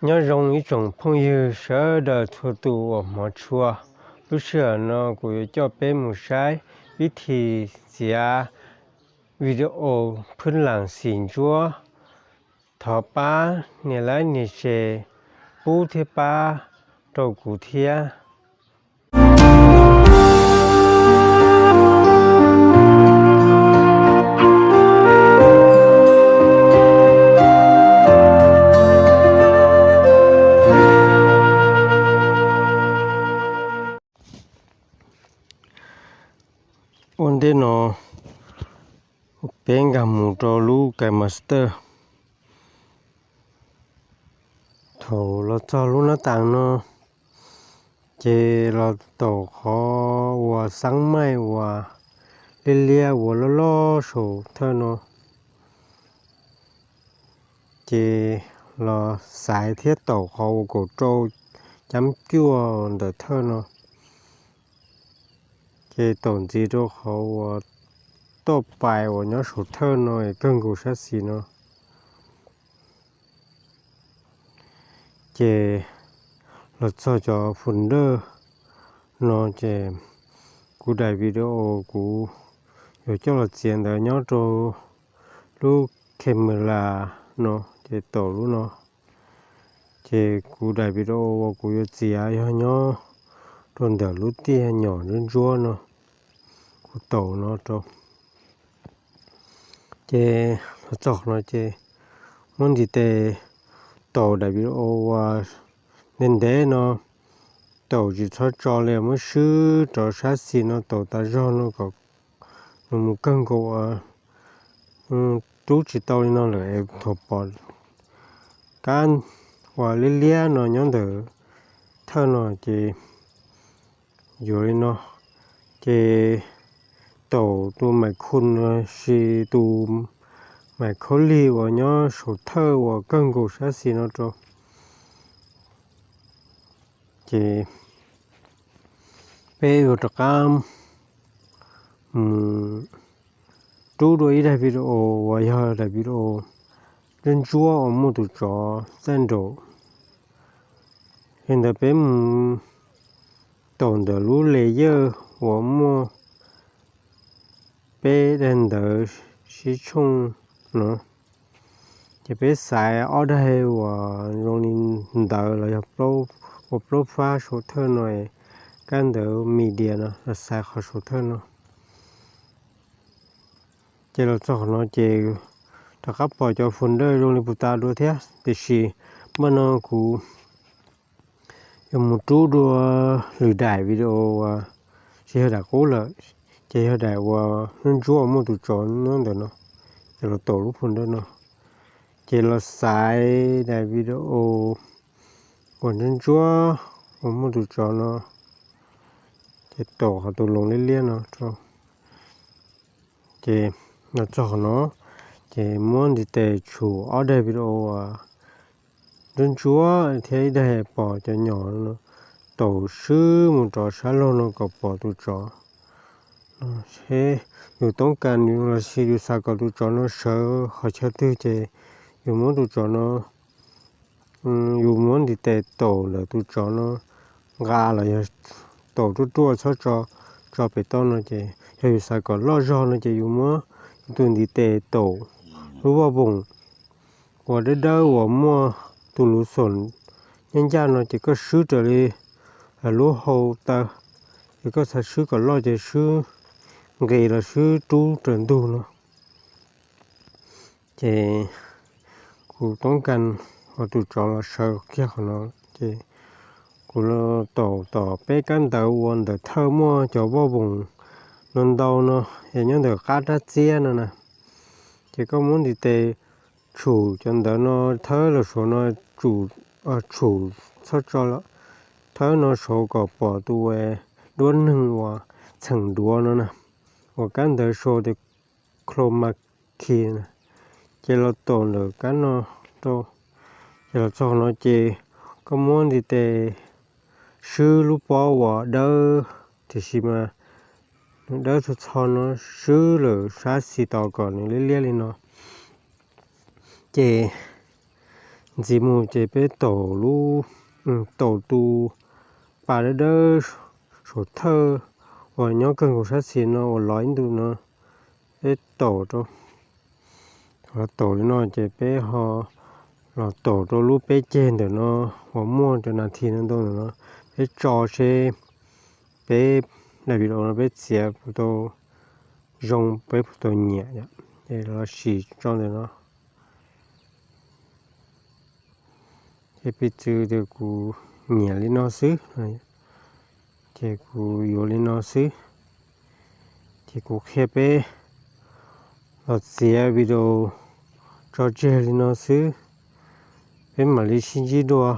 Nyob zoo ib tsoom phooj ywg sawv daws txhua tus uas hmov tshua. Lub sij hawm no kuv yuav coj peb mus saib vib thi txiav video phwb lam xim ntsuab. Thov pab nias like nias share, pub thiab pab rau kuv thiab. Ua ntej no peb nkag mus rau lub KineMaster. Thaum los txog lub nab tas no, ces los taum qhov uas xab maij uas liab liab uas loj loj saum thawj no, ces los xaiv thiab taum qhov uas kaum rau cab cuaj ntawm thawj no, ces taum ntxiv rau qhov uas toj pais uas nyob saum thawj no es kawg nkaus sab xis no. Ces los txog cov folder no ces kuv daim video kuv yuav coj los txiav ntawd nyob rau lub camera no, ces taum lub no. Ces kuv daim video uas kuv yuav txiav yog nyob rau ntawm lub tiaj nyom ntsuab ntsuab no, kuv taum no rau. Ces los txog no ces muab ntiv tes taum daim video uas ntev ntev no, taum tsis txhob tso li, muab swb rov sab xis no taum tas zog no kom nws mus kawg nkaus, rub tsis tau li no lawm es thaum pom kab uas liab liab no nyob ntawm thawj no ces yuav li no, ces taum tus mais khu los sis tus mais khaub lig uas nyob saum thawj uas kawg nkaus sab xis no rau. Ces peb yuav rov qab mus rub dua ib daim video uas yog daim video ntsuab ntsuab uas muaj tus tsov txaij nraum. Li ntawd peb mus taum ntawm lub layer uas muaj peb daim ntawv sib tshooj no, ces peb xaiv ob daim uas zoo li ntawv los yog uas plaub fab saum thawj no, kab ntawv media no los xaiv qhov saum thawj no. Ces los txog qhov no ces rov qab pom cov folder zoo li puas tas dua thiab, tiam sis npaj no kuv yuav mus rub dua lwm daim video uas tsis yog daim qub lawm, ces yog daim uas ntsuab ntsuab uas muaj tus tsov nyob ntawm no, ces los taum lub folder no, ces los xaiv daim video uas ntsuab ntsuab uas muaj tus tsov no, ces taum qhov tus loos liab liab no rau. Ces los txog qhov no, ces muab ntiv tes tshum ob daim video uas ntsuab ntsuab thiab ib daim pom cov nyom no, taum swb mus rov sab laug no kom pom tus tsov. Seb yus toob kas los sis yus xav kom tus tsov no sawv qhov chaw twg ces yus muab tus tsov no, yus muab ntiv tes taum ntawm tus tsov no nqa los yog taum ruaj ruaj txhob tso pem toj no, ces yog yus xav kom loj zog no ces yus muab yus tus ntiv tes taum lub voj voom uas dawb dawb uas muaj tus luv xoom ncaj ncaj no ces koj swb raws li lub hau taw, ces koj xav swb kom loj ces swb nqis los swb rub raws ntug no. Ces kuv toob kas uas tus tsov los sawv kiag qhov no, ces kuv taum tom peb kab ntawv uas ntawm thawj muaj cov voj voom no ntau no, es nyob ntawm qab rab txiab no na. Ces koj muab ntiv tes tshum cov ntawv no, thawb los saud no, tshum txhob tso, thawb no saud kom pom tus duab neeg uas txheem duav no na, uas kab ntawv sau tias chroma key na. Ces los taum ntawm kab no rau, ces los txog no ces koj muab ntiv tes swb lub pob uas dawb tiam sis mas nws dawb txho txho no, swb lawm sab xis tos kom nws liab liab li no. Ces Ntxiv mus ces peb taum lub, taum tus pas dawb dawb saum thawj uas nyob kawg nkaus sab xis no uas los ib ntus no, peb taum rau, taum li no ces peb ho los taum rau lub peb ceg ntawm no uas muaj cov nas this no ntau ntawm no, peb tso seb peb daim video no peb txiav puas tau zoo, peb puas tau nyiam, ces los sim tso ntawm no. Ces piv txwv tias kuv nyiam li no xwb, ces kuv yuav li no xwb. Ces kuv qhia peb los txiav video tso tseg li no xwb. Peb mam li sib ntsib dua.